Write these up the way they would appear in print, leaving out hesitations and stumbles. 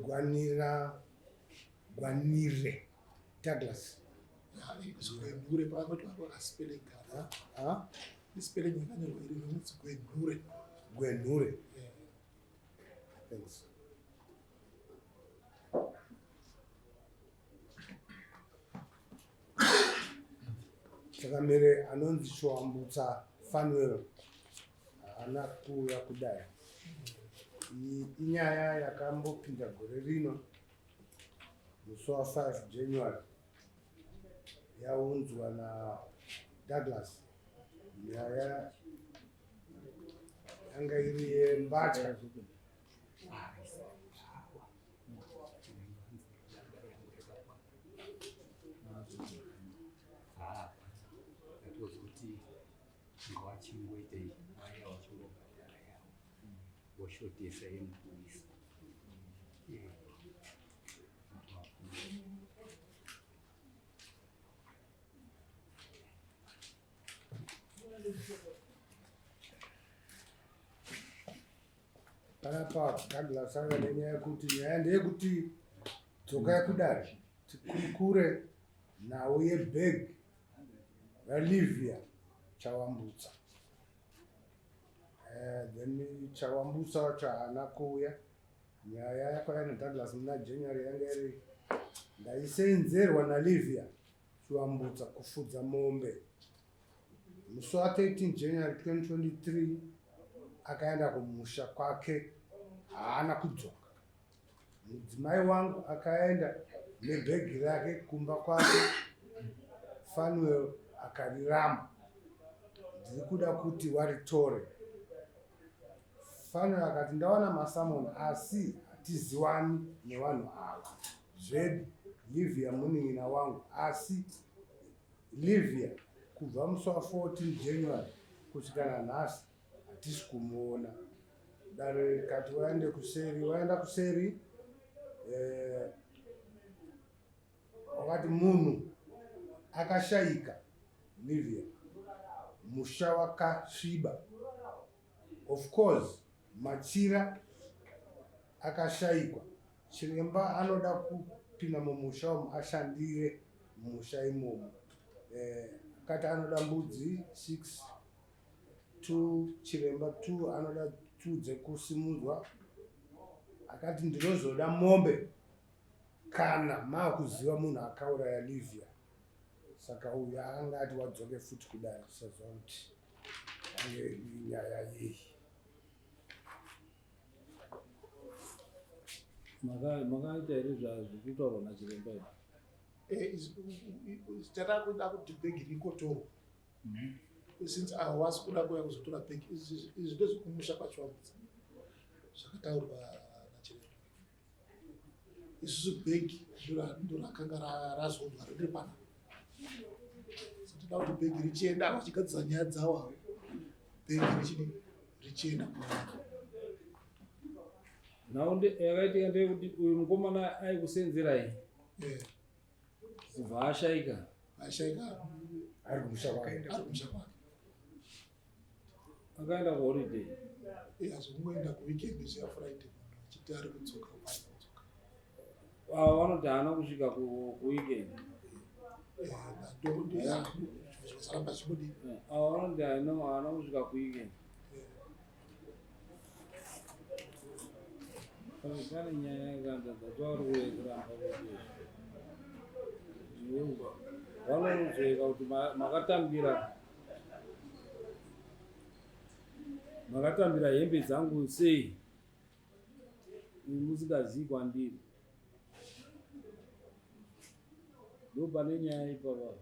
Gwanira Gwanire Douglas. Gwenhure pavanoti vari vakaspellinga. Ha? Ispelling yakanyorwa iri inonzi Gwenhure. Gwenhure. Thanks. Chakamere anonzi Chiwambutsa Fanuel haana kuuya kudai. Iyi inyaya yakambopinda gore rino musi wa 5 January yaunzwa naDouglas. Nyaya yanga iri yembatya. Voshotesa yemupurisa. Panapa Douglas anga nenyaya yekuti nyaya ndeyekuti dzokai kudare tikurukure nhau yebhegi raLivia Chawambutsa. Then Chawambutsa wacho haana kuuya. Nyaya yakauya naDouglas muna January yanga iri ndaisenzerwa naLivia Chiwambutsa kufudza mombe. Musi wa 13 January 2023 akaenda kumusha kwake haana kudzoka. Mudzimai wangu akaenda nebhegi rake kumba kwake, Fanuel akariramba. Ndiri kuda kuti waritore. Fanuel akati ndawana masamoni asi hatiziwani nevanhu ava. Zvedi Livia munin'ina wangu asi Livia kubva musi wa 14 January kusvika nanhasi hatisi kumuona. Dare rikati waende kuseri, waenda kuseri wakati munhu akashaika Livia musha wakasviba. Of course machira akashaikwa. Chiremba anoda kupinda mumusha umu ashandire mumusha imomo. Akati anoda mbudzi 6, 2 chiremba 2 anoda 2 dzekusimudzwa. Akati ndinozoda mombe kana maakuziva munhu akauraya Livia. Saka uyu akanga ati wadzoke futi kudare tisaziva kuti yange nyaya yei. Makaita here zvazvikutaurwa nachiremba izvi? Tatakuda kuti bhegi ringotorwa. Since hawasi kuda kuuya kuzotora bhegi, izvi ndezvekumusha kwaChiwambutsa zvakataurwa nachiremba. Isusu bhegi ndorakanga razonzwa riri pana. So toda kuti bhegi richienda vachigadzisa nyaya dzavo avo, bhegi richidi richienda kuvanhu. Nhau yakaitika ndeyekuti uyu mukomana aikuseenzerai kubva ashaika. Ashaika ari kumusha kwake. Ari kumusha kwake. Akaenda kuholiday. Azokungoenda kuweekend zviya Friday munhu achiti ari kudzoka, ari kudzoka. Ava vanoti haana kusvika kuweekend. Zvikaramba zvichingodi. Ava vanoti haana kusvika kuweekend. Pane nyaya yakandadzatwa vari kuramba kuti vanozoeka kuti makatambira hembe dzangu sei musingazivi kwandiri. Ndo pane nyaya ipapa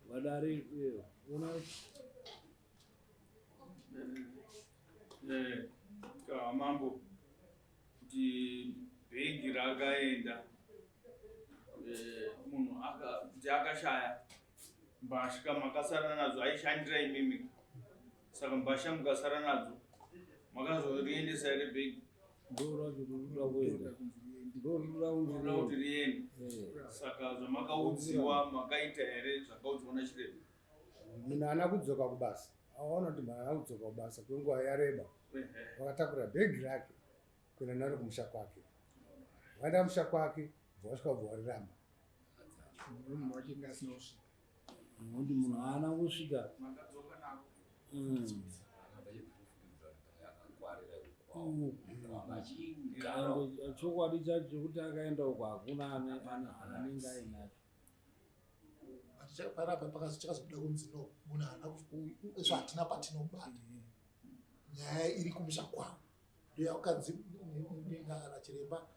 vadare ona. Mambo kuti bhegi rakaenda munhu kuti akashaya mbatya makasara nadzo aishandira imimi, saka mbatya mukasara nadzo makazoriendesa here bhegi? Ndoda kuti riende. Saka zvamakaudziwa makaita here zvakaudziwa nachiremba? Munhu haana kudzoka kubasa. Aona kuti munhu haana kudzoka kubasa kwenguva yareba, vakatakura bhegi rake kuenda naro kumusha kwake. Vaenda musha kwake, bva vasvika bva variramba. Murume wacho inga asina kusvika. Nekuti munhu haana kusvika. Makadzoka nako. Ende chokwadi chacho chekuti akaenda uko hakuna anenge ainacho. But panapa chakazobuda kunzi no, munhu haana isu hatina patinobata. Nyaya iri kumusha kwavo. Ndoyakanzi nachiremba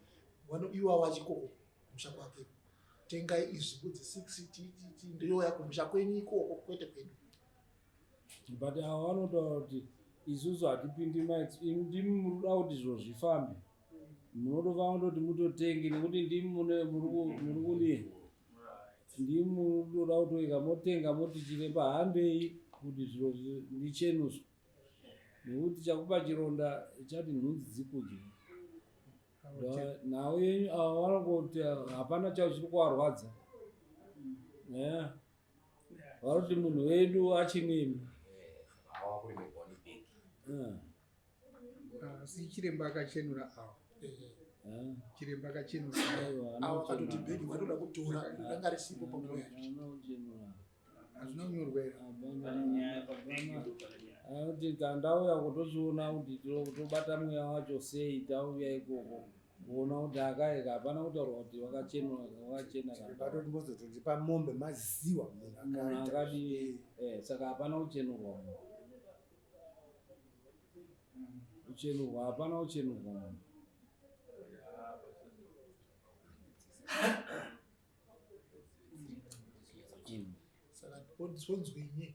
iwawa achikoko kumusha kwake. Tengai izvi mbudzi 6 ti ndoyouya kumusha kwenyu ikoko kwete kwedu. But ava vanotaura kuti isusu hatipindi ndimi munoda kuti zviro zvifambe. Munotofanira kutoti mutotenge nekuti ndimi mune muri kudii? Ndimi munotoda kutoika motenga moti chiremba handei kuti zviro zvichenuswe. Nekuti chakupa chironda chati nhunzi dzikudye. Nhau yenyu ava vanongoti hapana chavo chiri kuvarwadza. Vanoti munhu wedu achinemi. Asi chiremba akachenura ava. Chiremba akachenura. Ava vakatoti bhegi vanoda kutora ranga risipo panguva yacho. Hazvina kunyorwa here? Anoti tandauya kutochiona kuti tobata mweya wacho sei tauya ikoko kuona kuti akaeka hapana kutaurwa kuti wakachenura wakachena kana Vatoti mozotondipa mombe maziwa munhu munhu akaita. akadii saka hapana kuchenurwa munhu. Kuchenurwa hapana kuchenurwa munhu. Saka zvonzwinyi?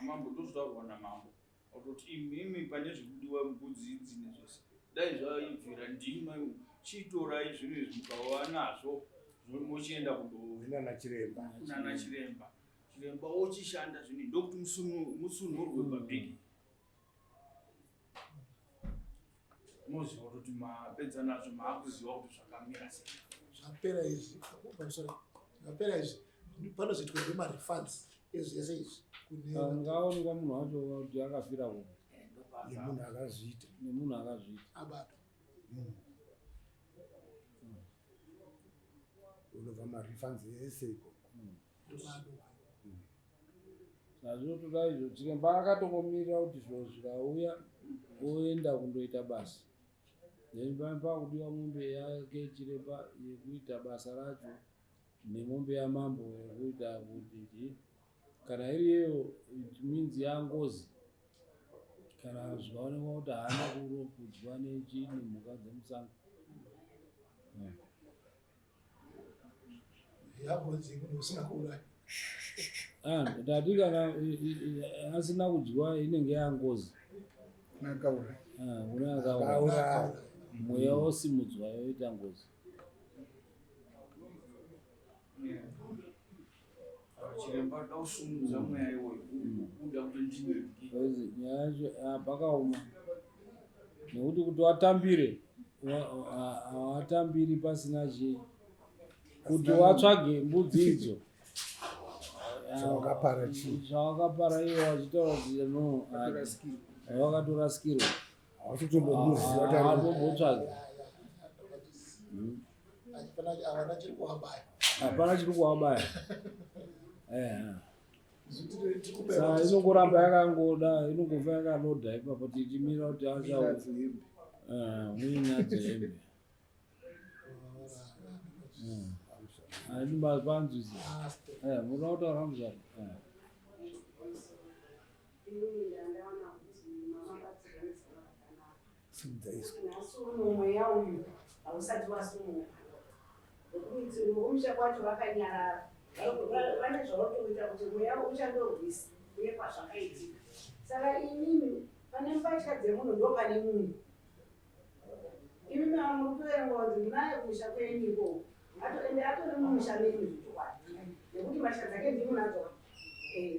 Mambo ndozvitaurwa namambo. Kutoti imimi pane zvikudiwa mbudzi idzi nezvese. Dai zvaibvira ndimi chitorai zvinhu izvi mukava nazvo mochienda Kunana chiremba. kunana chiremba. Chiremba ochishanda zvinhu ndokuti musunhurwe pabhegi. Moziva kuti mapedza nazvo maakuziva kuti zvakamira sei. Zvapera izvi, sorry, zvapera izvi panozoitwa nemarefunds ezvese izvi kune Ngaonekwa munhu wacho kuti akafira kupi Nemunhu akazviita. nemunhu akazviita. abatwa. Unobva marefunds ese ikoko. Ndopaanobva. Zvazvinotoda izvo chiremba akatongomirira kuti zviro zvikauya oenda kundoita basa. Then pakudiwa mombe yake chiremba yekuita basa racho nemombe yamambo yekuita kuti chii. Kana iri iyoyo it means yangozi. Kana zvikaonekwa kuti haana kudyiwa nechii nemhuka dzemusango. Yangozi munhu usina kuuraya. Ndati kana asina kudyiwa inenge yangozi. Nakauraya. Une akauraya. Akauraya. Mweya wosimudzwa yoita ngozi. Chiremba da kusumudza mweya iwoyo uda kuti ndingi. Because nyaya yacho pakaoma. Nekuti kuti watambire hawatambiri pasina chii. Kuti watsvage mbudzi idzo. Zvawakapara chii? Zvawakapara iwo wachitaura kuti no. Akatorasikirwa. Wakatorasikirwa. Hausi kutombomuziva kuti ari Hatombotsvagi. Havana chiri kuwabaya. Hapana chiri kuwabaya. Saka inongoramba yakangoda inongofa yakalodha ipapo tichimira kuti achauya. Inadzo hembe. Muinadzo hembe. Haidi panzwisa. Munoda kutaura muzvare? Inini ndandaona kuti mama batsirwa nezano rakanaka. Simudza izwi. Nhasi uno mweya uyu hausati wasumuka. Nekuti vomusha kwacho vakanyarara. Vane zvavatoita kuti mweya uchandorwisa uye kwazvakaitika. Saka imimi pane mbatya dzemunhu ndo pane munhu. Imimi muri kutoerenga kuti munaye kumusha kwenyu ikoko. Ende atori mumusha menyu zvechokwadi. Nekuti mbatya dzake ndimunadzo.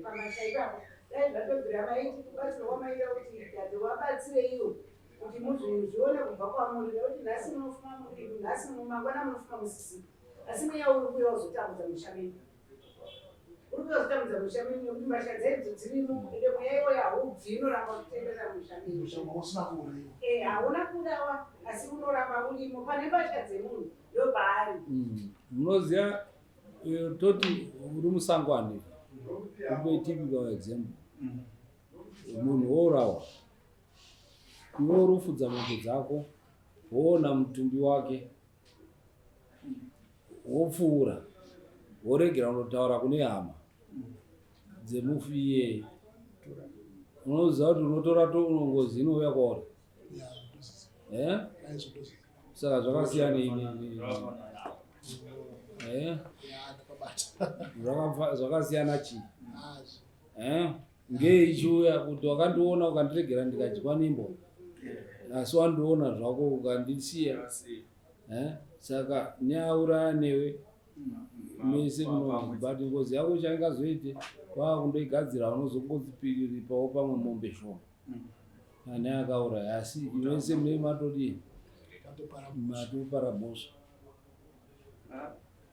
Pamasha ipapo. Dai zvatobvira maiti kubatsirwa kwamaita kuti dhadhi vabatsireiwo kuti muzvione kubva kwamuri nekuti nhasi munofuma muri nhasi mangwana munofuma musisina. Asi mweya uri kuuya kuzotambudza musha menyu. Uri kuzotambudza musha menyu nekuti mbatya dzedzo dzirimo ende mweya iwoyo haubvi inoramba uchitembera musha menyu. Musha usina kuuraiwa. Eh, hauna kuurawa asi unoramba urimo pane mbatya dzemunhu ndopaari. Munoziva toti uri musango handiti? Upe typical example. Munhu wourawa. Iwe uri kufudza mombe dzako woona mutumbi wake wopfuura woregera kunotaura kune hama dzemufi iyeye unoziva kuti unotora ngozi inouya kwauri eh? Saka zvakasiyana eh? Zvakasiyana chii eh? Ngei ichiuya kuti wakandiona ukandiregera ndikadyiwa nembwa asi wandiona zvako ukandisiya eh? Saka neauraya newe mese muno but ngozi yako chaingazoite wakundoigadzira unozongozipiripawo pamwe mombe shoma ane akauraya asi mese mune matodii matopara mhosva.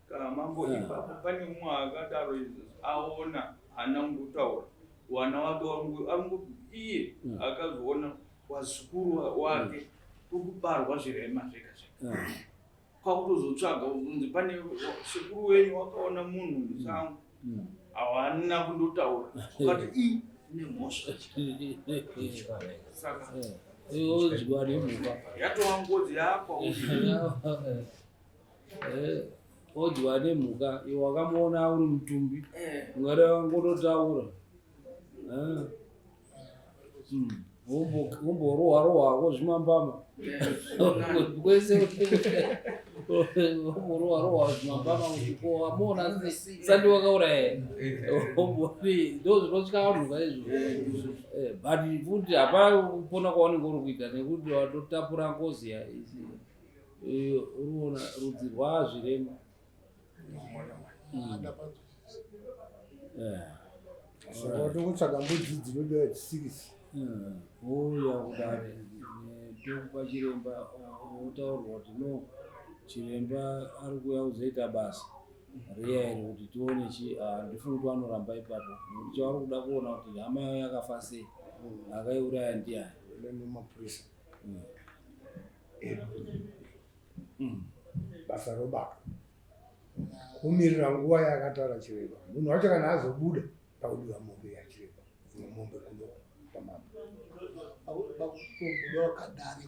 Kana mambo ipapo pane umwe akadaro izvozvo aona haana kungotaura wana wake wangu iye akazoona wazukuru wake kukubarwa zvirema zvega zvega kwakutozotsvaga kunzi pane sekuru wenyu wakaona munhu musango hawana kundotaura ukati i nemhosva saka odyiwa nemhuka yatova ngozi yakwa Odyiwa nemhuka iwe wakamuona uri mutumbi ungati wangototaura womborohwa rohwako zvimambama kwese womborohwa rohwa zvimambama kuti ko wamuona sandi wakauraya ndo zvinosvika vanhu kaizvo. But futi hapana kupona kwaunenge uri kuita nekuti watotapura ngozi uriona rudzi rwaazvirema. Saka tokutsvaga mbudzi dzinodiwa chisikisi. Wouya kudare tokupa chiremba wotaurwa kuti no chiremba ari kuuya kuzoita basa riya iri kuti tione chi handifungi kuti vanoramba ipapo nekuti chavari kuda kuona kuti hama yavo yakafa sei akaiuraya ndiani. Nemapurisa edu basa robatwa kumirira nguva yaakataura chiremba munhu wacho kana azobuda pakudiwa mombe yachiremba imwe mombe kuno pamambo Pakutobuda wakadare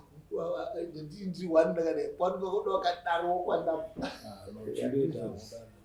ndiri wani ndakadai kwakutobuda wakadaro kwanda Chindoita kudaro.